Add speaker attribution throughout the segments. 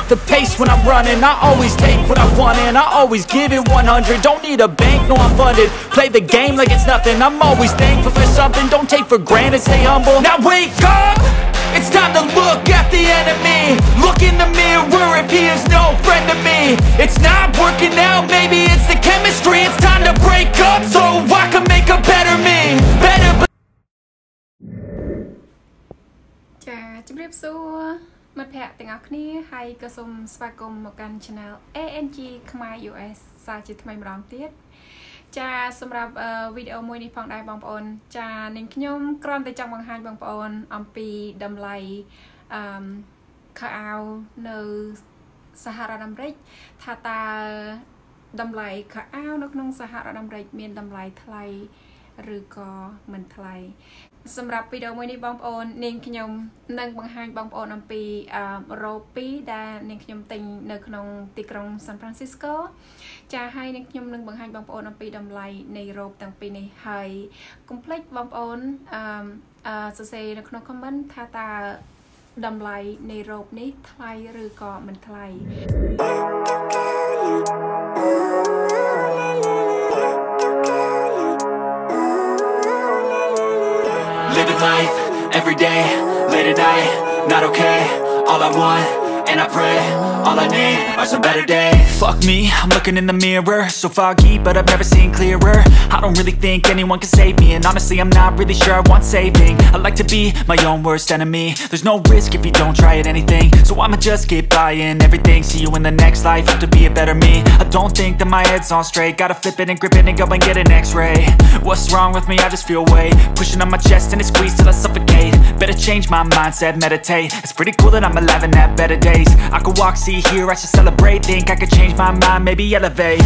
Speaker 1: up the pace when I'm running. I always take what I want and I always give it 100. Don't need a bank, no I'm funded. Play the game like it's nothing. I'm always thankful for something. Don't take for granted, stay humble. Now wake up! It's time to look at the enemy. Look in the mirror if he is no friend to me. It's not working out, maybe it's the chemistry. It's time to break up so I can make a better me. Better
Speaker 2: ចាជំរាបសួរមិត្តភ័ក្តិទាំងអស់គ្នាហើយក៏សូមស្វាគមន៍មកកាន់ Channel ANG ខ្មែរ US សាជាថ្មីម្ដងទៀតចាសម្រាប់វីដេអូមួយនេះផងដែរបងប្អូនចានាងខ្ញុំគ្រាន់តែចង់បង្ហាញបងប្អូនអំពីតម្លៃអឺខោអាវនៅសហរដ្ឋអាមេរិកថាតើតម្លៃខោអាវនៅក្នុងសហរដ្ឋអាមេរិកមានតម្លៃថ្លៃឬក៏មិនថ្លៃសម្រាប់វីដេអូមួយនេះបងប្អូននាងខ្ញុំនឹងបង្ហាញបងប្អូនអំពីរ៉ូបពីរដែលនាងខ្ញុំទិញនៅក្នុងទីក្រុង San Francisco ចាហើយនាងខ្ញុំនឹងបង្ហាញបងប្អូនអំពីតម្លៃនៃរ៉ូបទាំងពីរនេះហើយកុំភ្លេចបងប្អូនសរសេរនៅក្នុង comment ថាតើតម្លៃនៃរ៉ូបនេះថ្លៃឬក៏មិនថ្លៃ
Speaker 1: Living life, every day, late at night, not okay. All I want, and I pray, all I need are some better days. Fuck me, I'm looking in the mirror, so foggy, but I've never seen clearer. I don't really think anyone can save me, and honestly, I'm not really sure I want saving. I like to be my own worst enemy. There's no risk if you don't try at anything, so I'ma just keep buying everything. See you in the next life, have to be a better me. I don't think that my head's on straight, gotta flip it and grip it and go and get an x-ray. What's wrong with me? I just feel weight pushing on my chest and it squeezes till I suffocate. Better change my mindset, meditate. It's pretty cool that I'm alive and have better days. I could walk, see, hear, I should celebrate. Think I could change my mind, maybe elevate.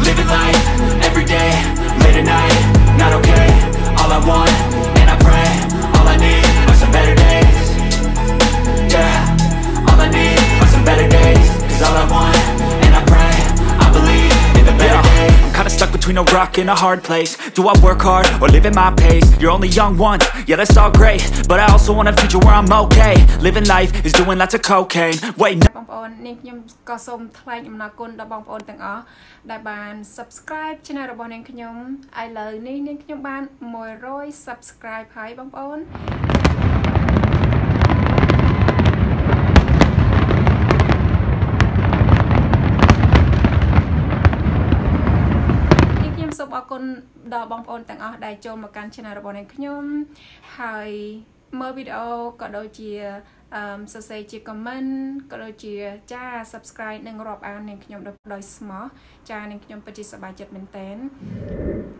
Speaker 1: Living life, every day, late at night, not okay. All I want, and I pray, all I need are some better days. Yeah, all I need are some better days. Cause all I want, and I pray, I believe in the better days. I'm kinda stuck between a rock and a hard place. Do I work hard or live at my pace? You're only young once, yeah that's all great, but I also want a future where I'm okay. Living life is doing lots of cocaine. Wait, no.
Speaker 2: បងប្អូននាងខ្ញុំក៏សូមថ្លែងអំណរគុណដល់បងប្អូនទាំងអស់ដែលបាន Subscribe Channel របស់នាងខ្ញុំឥឡូវនេះនាងខ្ញុំបាន100 Subscribe ហើយបងប្អូនសូមអរគុណដល់បងប្អូនទាំងអស់ដែលចូលមកកាន់ Channel របស់នាងខ្ញុំហើយមើលវីដេអូក៏ដូចជាសរសេរជា comment ក៏ដូចជាចា Subscribe និងរាប់អាននាងខ្ញុំដោយស្មោះចានាងខ្ញុំពិតជាសប្បាយចិត្តមែនទែន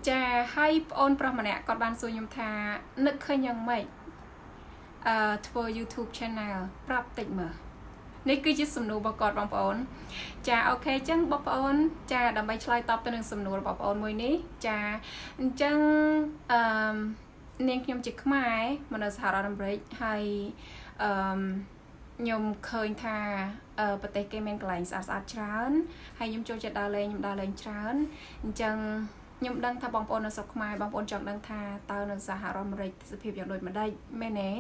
Speaker 2: ចាហើយប្អូនប្រុសម្នាក់គាត់បានសួរខ្ញុំថានឹកឃើញយ៉ាងម៉េចធ្វើ YouTube Channel ប្រាប់តិចមើលនេះគឺជាសំណួររបស់គាត់បងប្អូនចាអូខេអញ្ចឹងបងប្អូនចាដើម្បីឆ្លើយតបទៅនឹងសំណួររបស់បងប្អូនមួយនេះចាអញ្ចឹងនាងខ្ញុំជាខ្មែរមកនៅសហរដ្ឋអាមេរិកហើយខ្ញុំឃើញថាប្រទេសគេមានកន្លែងស្អាតស្អាតច្រើនហើយខ្ញុំចូលចិត្តដើរលេងខ្ញុំដើរលេងច្រើនអញ្ចឹងខ្ញុំដឹងថាបងប្អូននៅស្រុកខ្មែរបងប្អូនចង់ដឹងថាតើនៅសហរដ្ឋអាមេរិកសភាពយ៉ាងដូចម្ដេចមែនទេ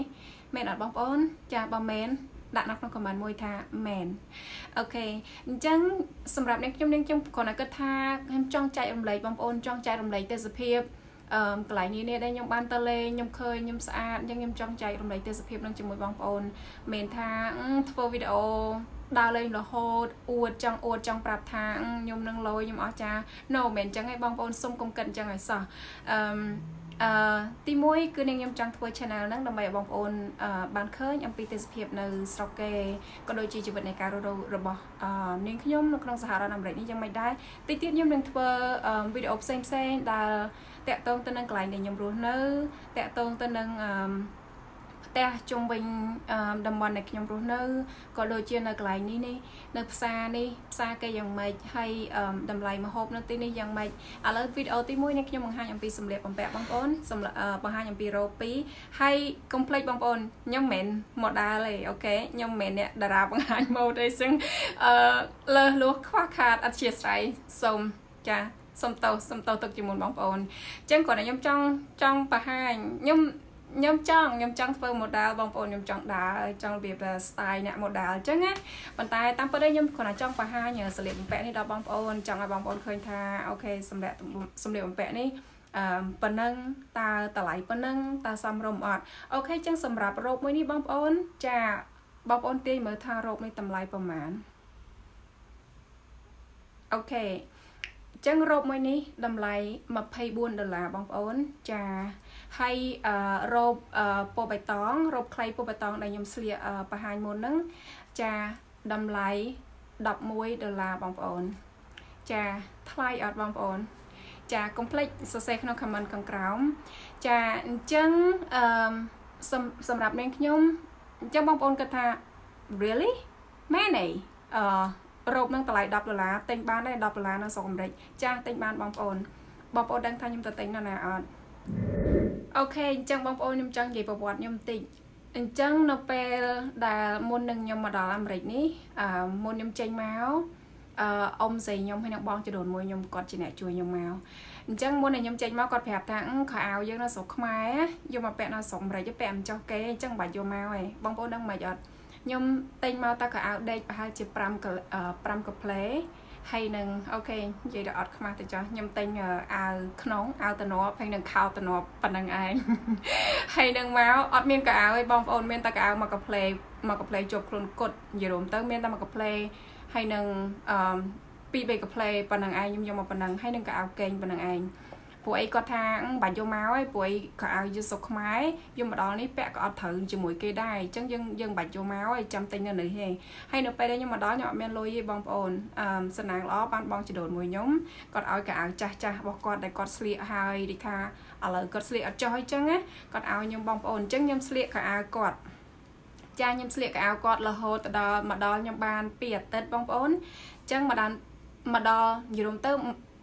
Speaker 2: មែនអត់បងប្អូនចាបើមែនដាក់នៅក្នុង comment មួយថាមែនអូខេអញ្ចឹងសម្រាប់នាងខ្ញុំគ្រាន់តែគិតថាខ្ញុំចង់ចែករំលែកបងប្អូនចង់ចែករំលែកទេសភាពកន្លែងនេះដែលខ្ញុំបានទៅលេងខ្ញុំឃើញខ្ញុំស្អាតអញ្ចឹងខ្ញុំចង់ចែករំលែកទេសភាពនឹងជាមួយបងប្អូនមិនថាធ្វើវីដេអូដើរលេងរហូតអួតចង់ប្រាប់ថាខ្ញុំនឹងលយខ្ញុំអស់ចា No មិនអញ្ចឹងឯងបងប្អូនសុំកុំគិតអញ្ចឹងឲ្យសោះទី1គឺនាងខ្ញុំចង់ធ្វើ channel ហ្នឹងដើម្បីឲ្យបងប្អូនបានឃើញអំពីទេសភាពនៅស្រុកគេក៏ដូចជាជីវិតនៃការរស់នៅរបស់នាងខ្ញុំនៅក្នុងសហរដ្ឋអាមេរិកនេះយ៉ាងម៉េចដែរតិចទៀតខ្ញុំនឹងធ្វើវីដេអូផ្សេងៗដែលតាក់ទងទៅនឹងកន្លែងដែលខ្ញុំរស់នៅតាក់ទងទៅនឹងផ្ទះជុំវិញតំបន់ដែលខ្ញុំរស់នៅក៏ដូចជានៅកន្លែងនេះនៅផ្សារនេះផ្សារគេយ៉ាងម៉េចហើយតម្លៃម្ហូបនៅទីនេះយ៉ាងម៉េចឥឡូវវីដេអូទី1នេះខ្ញុំបង្ហាញអំពីសម្លៀកបំពាក់បងប្អូនបង្ហាញអំពីរ៉ូពីរហើយកុំភ្លេចបងប្អូនខ្ញុំមិនមែន model ទេអូខេខ្ញុំមិនមែនអ្នកតារាបង្ហាញម៉ូដទេសឹងលើសលួសខ្វះខាតអធិស្ឋានសូមចាសុំតោទុកជាមុនបងប្អូនអញ្ចឹងគ្រាន់តែខ្ញុំចង់បង្ហាញខ្ញុំ ខ្ញុំចង់ធ្វើ model បងប្អូនខ្ញុំចង់ដើរចង់របៀប style អ្នក model អញ្ចឹងណាប៉ុន្តែតាមពិតខ្ញុំគ្រាន់តែចង់បង្ហាញសម្លៀកបំពាក់នេះដល់បងប្អូនចង់ឲ្យបងប្អូនឃើញថា okay សម្លៀកបំពាក់នេះអឺប៉ុណ្ណឹងតើតម្លៃប៉ុណ្ណឹងតើសមរម្យអត់ okay ចឹងសម្រាប់រ៉ូបមួយនេះបងប្អូនចាបងប្អូនទាយមើលថារ៉ូបនេះតម្លៃប្រមាណ okay ចឹងរ៉ូបមួយនេះតម្លៃ24ដុល្លារបងប្អូនចាហើយរ៉ូបពណ៌បៃតងរ៉ូបខ្លីពណ៌បៃតងដែលខ្ញុំស្លៀកបង្ហាញមុនហ្នឹងចាតម្លៃ11ដុល្លារបងប្អូនចាថ្លៃអត់បងប្អូនចាកុំភ្លេចសរសេរក្នុង comment ខាងក្រោមចាអញ្ចឹងអឺសម្រាប់នាងខ្ញុំអញ្ចឹងបងប្អូនគិតថា really មែនទេអឺរ៉ូបនឹងតម្លៃ10ដុល្លារទិញបានដែរ10ដុល្លារនៅស្រុកអាមេរិកចាទិញបានបងប្អូនបងប្អូនដឹងថាខ្ញុំទៅទិញនៅណាអត់ okay អញ្ចឹងបងប្អូនខ្ញុំចង់និយាយប្រវត្តិខ្ញុំបន្តិចអញ្ចឹងនៅពេលដែលមុននឹងខ្ញុំមកដល់អាមេរិកនេះអឺមុនខ្ញុំចេញមកអឺអ៊ំស្រីខ្ញុំហើយនឹងបងចដូនមួយខ្ញុំគាត់ជាអ្នកជួយខ្ញុំមកអញ្ចឹងមុននឹងខ្ញុំចេញមកគាត់ប្រាប់ថាខោអាវយើងនៅស្រុកខ្មែរយកមកពាក់នៅស្រុកអាមេរិកពាក់មិនចុះគេអញ្ចឹងមិនបាច់យកមកឯងបងប្អូនដឹងមិនអត់ខ្ញុំទិញមកតែខោអាវដេកប្រហែលជា5កាផ្លេហើយនឹង okay និយាយដល់អត់ខ្មាស់ទៅចោះខ្ញុំទិញអាវក្នុងអាវតំណប់ហើយនឹងខោតំណប់ប៉ុណ្្នឹងឯងហើយនឹងមកអត់មានខោអាវឯងបងប្អូនមានតែខោអាវមកកាផ្លេមកកាផ្លេជាប់ខ្លួនគុតនិយាយរួមទៅមានតែមកកាផ្លេហើយនឹងអឺពីរបីកាផ្លេប៉ុណ្្នឹងឯងខ្ញុំយកមកប៉ុណ្្នឹងហើយនឹងខោអាវកេងប៉ុណ្្នឹងឯងព្រោះអីគាត់ថាបាច់យកមកហើយព្រោះអីខោអាវយឺតស្រុកខ្មែរយកមកដល់នេះពាក់ក៏អត់ត្រូវជាមួយគេដែរអញ្ចឹងយើងយើងបាច់យកមកហើយចាំទិញនៅនេះទេហើយនៅពេលដែលខ្ញុំមកដល់ខ្ញុំអត់មានលុយទេបងប្អូនអឺសំណាងល្អបានបងចដូនមួយខ្ញុំគាត់ឲ្យកៅអៅចាស់ចាស់របស់គាត់ដែលគាត់ស្លៀកហើយដូចថាឥឡូវគាត់ស្លៀកអត់ចុះអីចឹងណាគាត់ឲ្យខ្ញុំបងប្អូនអញ្ចឹងខ្ញុំស្លៀកខោអាវគាត់ចាខ្ញុំស្លៀកខោអាវគាត់រហូតទៅដល់មកដល់ខ្ញុំបាន2អាទិត្យបងប្អូនអញ្ចឹងមកដល់មកដល់និយាយរួមទៅ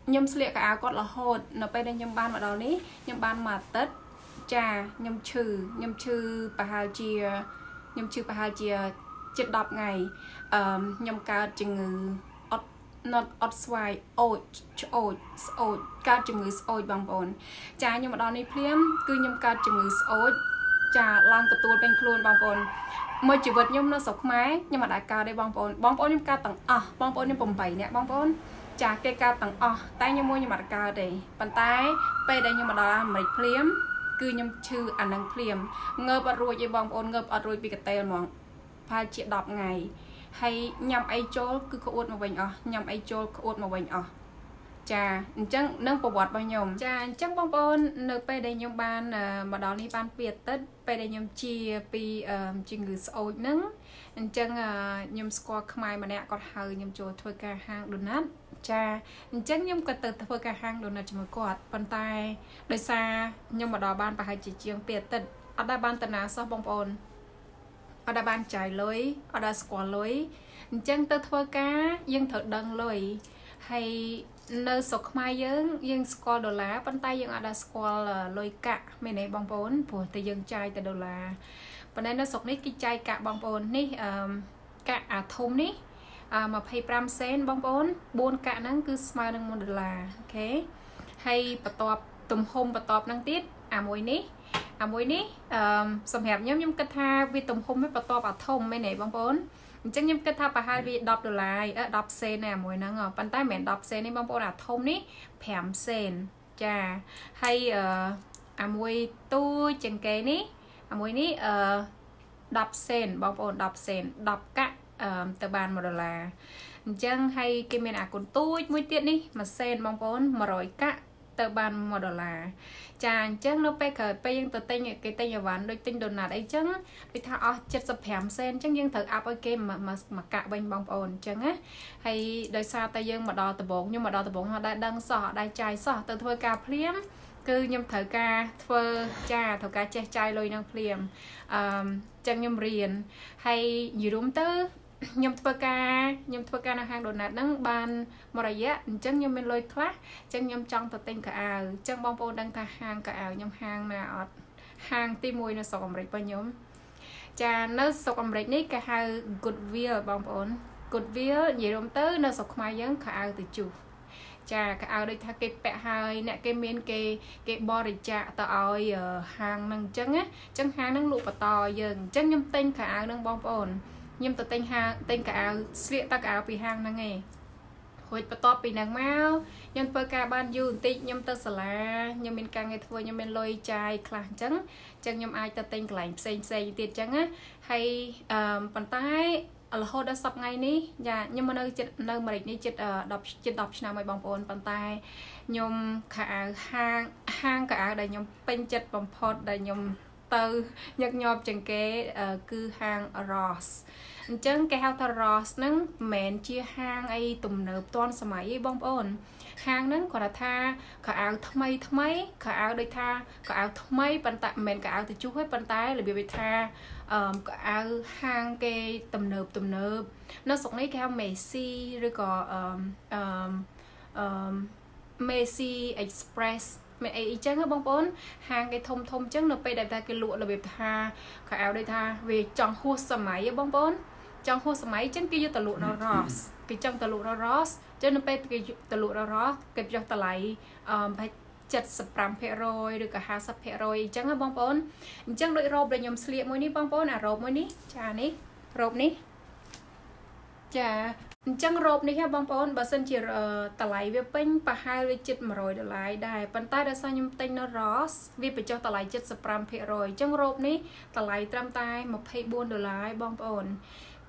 Speaker 2: ខ្ញុំស្លៀកខោអាវគាត់រហូតនៅពេលដែលខ្ញុំបានមកដល់នេះខ្ញុំបានមួយអាទិត្យចាខ្ញុំឈឺខ្ញុំឈឺប្រហែលជាខ្ញុំឈឺប្រហែលជាជិត10ថ្ងៃអឺខ្ញុំកើតជំងឺអត់ not អត់ស្វាយអូចឆ្អូចស្អូចកើតជំងឺស្អូចបងប្អូនចាខ្ញុំមកដល់នេះភ្លាមគឺខ្ញុំកើតជំងឺស្អូចចាឡើងកទួលពេញខ្លួនបងប្អូនមួយជីវិតខ្ញុំនៅស្រុកខ្មែរខ្ញុំអត់ដែលកើតទេបងប្អូនបងប្អូនខ្ញុំកើតទាំងអស់បងប្អូនខ្ញុំ8នាក់បងប្អូនចាគេកើតទាំងអស់តែខ្ញុំមួយខ្ញុំអត់កើតទេប៉ុន្តែពេលដែលខ្ញុំមកដល់អាមេរិកភ្លាមគឺខ្ញុំឈឺអានឹងភ្លាមងើបអត់រួចទេបងប្អូនងើបអត់រួចពីកតេលហ្មងប្រហែលជា10ថ្ងៃហើយញ៉ាំអីចូលគឺក្អួតមកវិញអស់ញ៉ាំអីចូលក្អួតមកវិញអស់ចាអញ្ចឹងនឹងប្រវត្តិរបស់ខ្ញុំចាអញ្ចឹងបងប្អូននៅពេលដែលខ្ញុំបានមកដល់នេះបាន2អាទិត្យពេលដែលខ្ញុំជាពីជំងឺស្អូចហ្នឹងអញ្ចឹងខ្ញុំស្គាល់ខ្មែរម្នាក់គាត់ហៅខ្ញុំចូលធ្វើការហាងដូណាត់ចាអញ្ចឹងខ្ញុំក៏ទៅធ្វើការហាងដូណាត់ជាមួយគាត់ប៉ុន្តែដោយសារខ្ញុំមកដល់បានប្រហែលជាជាង2អាទិត្យអត់ដែលបានតាណាសោះបងប្អូនអត់ដែលបានចាយលុយអត់ដែលស្គាល់លុយអញ្ចឹងទៅធ្វើការយើងត្រូវដឹងលុយហើយនៅស្រុកខ្មែរយើងយើងស្គាល់ដុល្លារប៉ុន្តែយើងអត់ដែលស្គាល់លុយកាក់មែនទេបងប្អូនព្រោះតែយើងចាយតែដុល្លារប៉ុន្តែនៅស្រុកនេះគេចាយកាក់បងប្អូននេះអឺកាក់អាធំនេះ25សេនបងប្អូន4កាក់ហ្នឹងគឺស្មើនឹង1ដុល្លារ okay ហើយបន្ទាប់ទំហំបន្ទាប់ហ្នឹងទៀតអាមួយនេះអាមួយនេះអឺសម្រាប់ខ្ញុំខ្ញុំគិតថាវាទំហំវាបន្ទាប់អាធំមែនទេបងប្អូនអញ្ចឹងខ្ញុំគិតថាប្រហែលវា10ដុល្លារ10សេនណាមួយហ្នឹងប៉ុន្តែមិនមែន10សេនទេបងប្អូនអាធំនេះ5សេនចាហើយអាមួយទូចជាងគេនេះអាមួយនេះអឺ10សេនបងប្អូន10សេន10កាក់ទៅបាន1ដុល្លារអញ្ចឹងហើយគេមានអាគុណទូចមួយទៀតនេះ1សេនបងប្អូន100កាក់ទៅបាន1ដុល្លារចាអញ្ចឹងនៅពេលក្រោយពេលយើងទៅទិញគេទិញអីវ៉ាន់ដូចទិញដូណាត់អីចឹងដូចថាអស់75សេនអញ្ចឹងយើងត្រូវអាប់ឲ្យគេមួយកាក់វិញបងប្អូនអញ្ចឹងណាហើយដោយសារតែយើងមកដល់ដំបងខ្ញុំមកដល់ដំបងអត់ដែលដឹងសោះអត់ដែលចាយសោះទៅធ្វើការភ្លាមគឺខ្ញុំត្រូវការធ្វើចាត្រូវការចេះចាយលុយនឹងភ្លាមអឺចឹងខ្ញុំរៀនហើយនិយាយរួមទៅខ្ញុំធ្វើការនៅហាងដូណាត់ហ្នឹងបានមួយរយៈអញ្ចឹងខ្ញុំមានលុយខ្លះអញ្ចឹងខ្ញុំចង់ទៅទិញខោអាវអញ្ចឹងបងប្អូនដឹងថាហាងខោអាវខ្ញុំហាងណាអត់ហាងទី1នៅស្រុកអាមេរិករបស់ខ្ញុំចានៅស្រុកអាមេរិកនេះគេហៅ Goodwill បងប្អូន Goodwill និយាយរួមទៅនៅស្រុកខ្មែរយើងខោអាវទៅជុះ ចាខោអាវដូចថាគេពាក់ហើយអ្នកគេមានគេគេបរិច្ចាគទៅឲ្យហាងហ្នឹងអញ្ចឹងណាអញ្ចឹងហាងហ្នឹងលក់បន្តយើងអញ្ចឹងខ្ញុំទិញខោអាវហ្នឹងបងប្អូនខ្ញុំទៅទិញហាងទិញខោអាវស្លៀកតែខោអាវពីហាងហ្នឹងឯងរួចបន្ទាប់ពីហ្នឹងមកខ្ញុំធ្វើការបានយូរបន្តិចខ្ញុំទៅសាលាខ្ញុំមានការងារធ្វើខ្ញុំមានលុយចាយខ្លះអញ្ចឹងអញ្ចឹងខ្ញុំអាចទៅទិញកន្លែងផ្សេងផ្សេងទៀតអញ្ចឹងណាហើយប៉ុន្តែរហូតដល់សប្តាហ៍ថ្ងៃនេះចាខ្ញុំមកនៅចិត្តនៅអាមេរិកនេះជិត10ជិត10ឆ្នាំហើយបងប្អូនប៉ុន្តែខ្ញុំខោអាវហាងខោអាវដែលខ្ញុំពេញចិត្តបំផុតដែលខ្ញុំទៅញឹកញាប់ជាងគេគឺហាង Ross អញ្ចឹងគេហៅថា Ross ហ្នឹងមិនមែនជាហាងអីទំនើបទាន់សម័យទេបងប្អូនហាងហ្នឹងគាត់ថាខោអាវថ្មីថ្មីខោអាវដូចថាខោអាវថ្មីប៉ុន្តែមិនមែនខោអាវទៅជុះទេប៉ុន្តែរបៀបថាខោអាវហាងគេទំនើបទំនើបនៅស្រុកនេះគេហៅ Macy ឬក៏អឺអឺ Macy Express មានអីអញ្ចឹងបងប្អូនហាងគេធំធំអញ្ចឹងនៅពេលដែលគេលក់របៀបថាខោអាវដូចថាវាចង់ហួសសម័យបងប្អូនចង់ហួសសម័យអញ្ចឹងគេយកទៅលក់នៅ Ross គេចង់ទៅលក់នៅ Ross អញ្ចឹងនៅពេលគេទៅលក់នៅ Ross គេចុះតម្លៃ75%ឬក៏50%អញ្ចឹងណាបងប្អូនអញ្ចឹងដូចរ៉ូបដែលខ្ញុំស្លៀកមួយនេះបងប្អូនអារ៉ូបមួយនេះចានេះរ៉ូបនេះចាអញ្ចឹងរ៉ូបនេះហ៎បងប្អូនបើសិនជាតម្លៃវាពេញប្រហែលវាជិត100ដុល្លារដែរប៉ុន្តែដោយសារខ្ញុំទិញនៅ Ross វាបញ្ចុះតម្លៃ75%អញ្ចឹងរ៉ូបនេះតម្លៃត្រឹមតែ24ដុល្លារបងប្អូន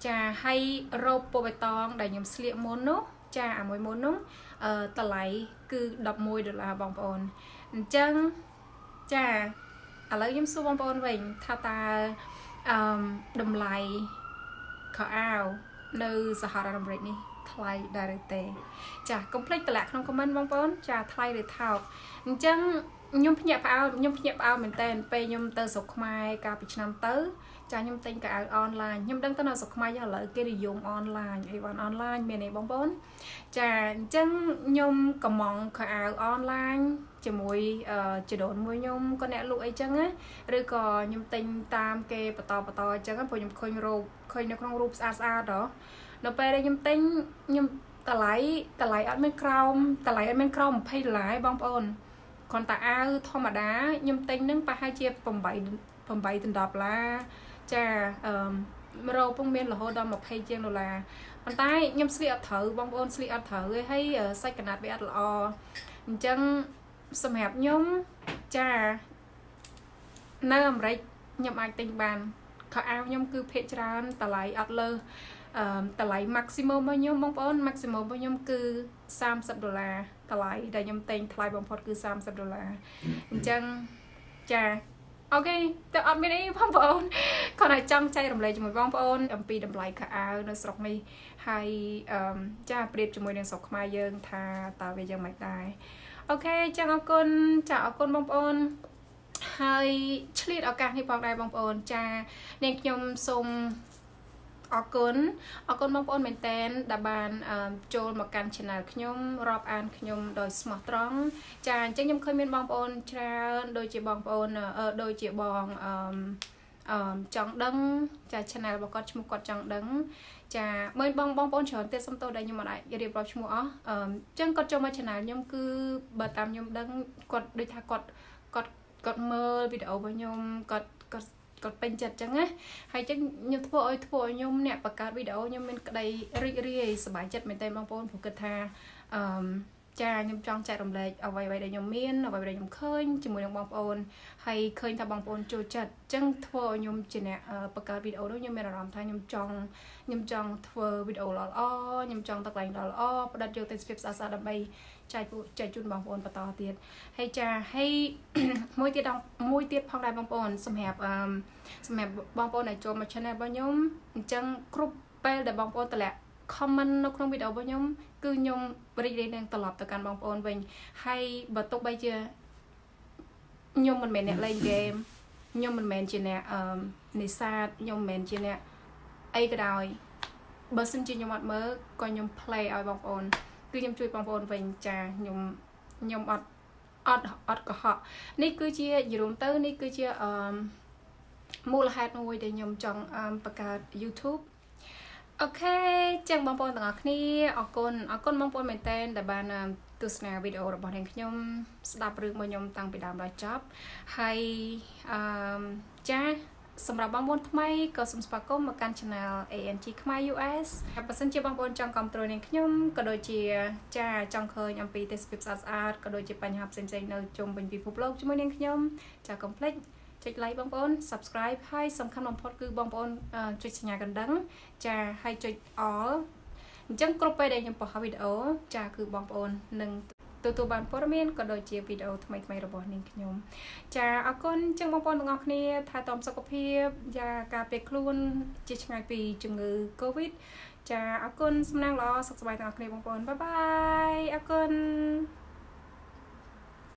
Speaker 2: ចាហើយរ៉ូបពណ៌បៃតងដែលខ្ញុំស្លៀកមុននោះចាអាមួយមុននោះតម្លៃគឺ11ដុល្លារបងប្អូនអញ្ចឹងចាឥឡូវខ្ញុំសួរបងប្អូនវិញថាតើតម្លៃខោអាវនៅសហរដ្ឋអាមេរិកនេះថ្លៃដែរឬទេចាកុំភ្លេចតម្លាក់ក្នុង comment បងប្អូនចាថ្លៃឬថោកអញ្ចឹងខ្ញុំភ្ញាក់ផ្អើលខ្ញុំភ្ញាក់ផ្អើលមែនតើពេលខ្ញុំទៅស្រុកខ្មែរកាលពីឆ្នាំទៅចាខ្ញុំទិញកៅអៅអនឡាញខ្ញុំដឹងទៅនៅស្រុកខ្មែរឥឡូវគេនិយមអនឡាញអីវ៉ាន់អនឡាញមានទេបងប្អូនចាអញ្ចឹងខ្ញុំកំងខោអាវអនឡាញជាមួយចដូនមួយខ្ញុំក៏អ្នកលក់អីចឹងណាឬក៏ខ្ញុំទិញតាមគេបន្តបន្តអញ្ចឹងព្រោះខ្ញុំឃើញរូបឃើញនៅក្នុងរូបស្អាតស្អាតហ៎នៅពេលដែលខ្ញុំទិញខ្ញុំតម្លៃអត់មានក្រោមតម្លៃអត់មានក្រោម20ដុល្លារបងប្អូនគ្រាន់តែអាវធម្មតាខ្ញុំទិញនឹងប្រហែលជា8 8 ដុល្លារចារ៉ូពងមានរហូតដល់20ជាងដុល្លារប៉ុន្តែខ្ញុំស្លៀកអត់ត្រូវបងប្អូនស្លៀកអត់ត្រូវទេហើយសាច់កណាត់វាអត់ល្អអញ្ចឹងសម្រាប់ខ្ញុំចានៅអាមេរិកខ្ញុំអាចទិញបានខោអាវខ្ញុំគឺភាគច្រើនតម្លៃអត់លើសតម្លៃ maximum របស់ខ្ញុំបងប្អូន maximum របស់ខ្ញុំគឺ30ដុល្លារតម្លៃដែលខ្ញុំទិញថ្លៃបំផុតគឺ30ដុល្លារអញ្ចឹងចាអូខេតែអត់មានអីបងប្អូនគាត់ឲ្យចង់ចែករំលែកជាមួយបងប្អូនអំពីតម្លៃខោអាវនៅស្រុកនេះហើយចាប្រៀបជាមួយនឹងស្រុកខ្មែរយើងថាតើវាយ៉ាងម៉េចដែរអូខេចឹងអរគុណចាអរគុណបងប្អូនហើយឆ្លៀតឱកាសនេះផងដែរបងប្អូនចានាងខ្ញុំសូមអរគុណអរគុណបងប្អូនមែនតែនដែលបានចូលមកកាន់ channel ខ្ញុំរាប់អានខ្ញុំដោយស្មោះត្រង់ចាអញ្ចឹងខ្ញុំឃើញមានបងប្អូនច្រើនដូចជាបងប្អូនដូចជាបងចង់ដឹងចា channel របស់គាត់ឈ្មោះគាត់ចង់ដឹងចាមើលបងប្អូនច្រើនទៀតសុំទោសដែលខ្ញុំអត់អាចរៀបរាប់ឈ្មោះអស់អញ្ចឹងគាត់ចូលមក channel ខ្ញុំគឺបើតាមខ្ញុំដឹងគាត់ដូចថាគាត់គាត់គាត់មើលវីដេអូរបស់ខ្ញុំគាត់គាត់គាត់ពេញចិត្តចឹងណាហើយចឹងខ្ញុំធ្វើឲ្យខ្ញុំអ្នកបង្កើតវីដេអូខ្ញុំមានក្តីរីករាយសប្បាយចិត្តមែនទែនបងប្អូនព្រោះគិតថាអឺចាខ្ញុំចង់ចែករំលែកអ្វីៗដែលខ្ញុំមានអ្វីៗដែលខ្ញុំឃើញជាមួយនឹងបងប្អូនហើយឃើញថាបងប្អូនចូលចិត្តចឹងធ្វើឲ្យខ្ញុំជាអ្នកបង្កើតវីដេអូនោះខ្ញុំមានអារម្មណ៍ថាខ្ញុំចង់ធ្វើវីដេអូល្អៗខ្ញុំចង់ទៅកន្លែងល្អៗផ្ដិតយកទេសភាពស្អាតៗដើម្បីចែកជូនបងប្អូនបន្តទៀតហើយចាហើយមួយទៀតផងដែរបងប្អូនសម្រាប់បងប្អូនដែលចូលមក channel របស់ខ្ញុំអញ្ចឹងគ្រប់ពេលដែលបងប្អូនតម្លាក់ comment នៅក្នុងវីដេអូរបស់ខ្ញុំគឺខ្ញុំរីករាយនឹងត្រឡប់ទៅកាន់បងប្អូនវិញហើយបើទោះបីជាខ្ញុំមិនមែនអ្នកលេងហ្គេមខ្ញុំមិនមែនជាអ្នកនេសាទខ្ញុំមិនមែនជាអ្នកអីក៏ដោយបើសិនជាខ្ញុំអត់មើលក៏ខ្ញុំ play ឲ្យបងប្អូនគឺខ្ញុំជួយបងប្អូនវិញចាខ្ញុំអត់អត់កុហកនេះគឺជាយល់ទៅនេះគឺជាមូលហេតុមួយដែលខ្ញុំចង់បង្កើត YouTube OK ចឹងបងប្អូនទាំងអស់គ្នាអរគុណអរគុណបងប្អូនមែនទែនដែលបានទស្សនាវីដេអូរបស់នាងខ្ញុំស្ដាប់រឿងរបស់ខ្ញុំតាំងពីដើមដល់ចប់ហើយអឺចាសម្រាប់បងប្អូនថ្មីក៏សូមស្វាគមន៍មកកាន់ Channel ANG ខ្មែរ US បើសិនជាបងប្អូនចង់គាំទ្រនាងខ្ញុំក៏ដូចជាចាចង់ឃើញអំពីទេសភាពស្អាតស្អាតក៏ដូចជាបញ្ហាផ្សេងៗនៅជុំវិញពិភពលោកជាមួយនាងខ្ញុំចាកុំភ្លេចចុច like បងប្អូន subscribe ហើយសំខាន់បំផុតគឺបងប្អូនចុចសញ្ញាកណ្ដឹងចាហើយចុច all អញ្ចឹងគ្រប់ពេលដែលខ្ញុំផុសវីដេអូចាគឺបងប្អូននឹងទទួលបានព័ត៌មានក៏ដូចជាវីដេអូថ្មីៗរបស់នាងខ្ញុំចាអរគុណចឹងបងប្អូនទាំងអស់គ្នាថែទាំសុខភាពចាការពារខ្លួនជាឆ្ងាយពីជំងឺ Covid ចាអរគុណសំណាងល្អសុខសប្បាយទាំងអស់គ្នាបងប្អូន bye bye អរគុណ។